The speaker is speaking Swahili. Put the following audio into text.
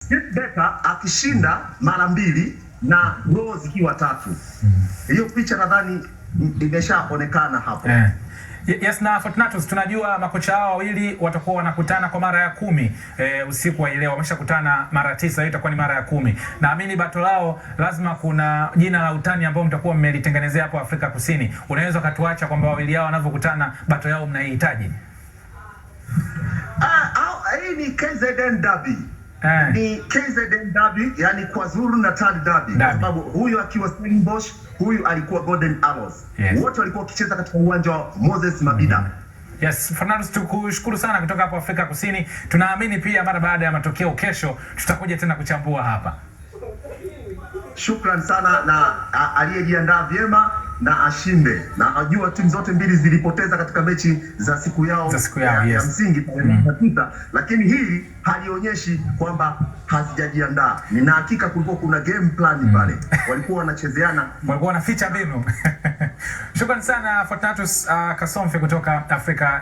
Steve Barker akishinda mara mbili na draw zikiwa tatu. Hiyo picha nadhani imeshaonekana hapo. Yes, na Fortunatus, tunajua makocha hao wawili watakuwa wanakutana kwa mara ya 10 usiku wa leo. Wameshakutana mara 9, hiyo itakuwa ni mara ya 10. Naamini bato lao lazima kuna jina la utani ambao mtakuwa mmelitengenezea hapo Afrika Kusini. Unaweza ukatuacha kwamba wawili hao wanavyokutana bato yao mnaihitaji? Hii ni KZN Derby. Ni KZN Derby, yani KwaZulu Natal Derby, kwa sababu huyu akiwa Stellenbosch, huyu alikuwa Golden Arrows. Wote walikuwa wakicheza katika uwanja wa Moses Mabhida. Yes, Fernando, tukushukuru sana kutoka hapo Afrika Kusini. Tunaamini pia mara baada ya matokeo kesho tutakuja tena kuchambua hapa. Shukran sana, na aliyejiandaa vyema na ashinde, na ajua timu zote mbili zilipoteza katika mechi za siku yao, za siku yao, ya msingi tarehe 9, lakini hili halionyeshi kwamba hazijajiandaa. Nina hakika kulikuwa kuna game plan pale, walikuwa wanachezeana, walikuwa wanaficha mbinu. Shukrani sana Fortunatus Kasomfi kutoka Afrika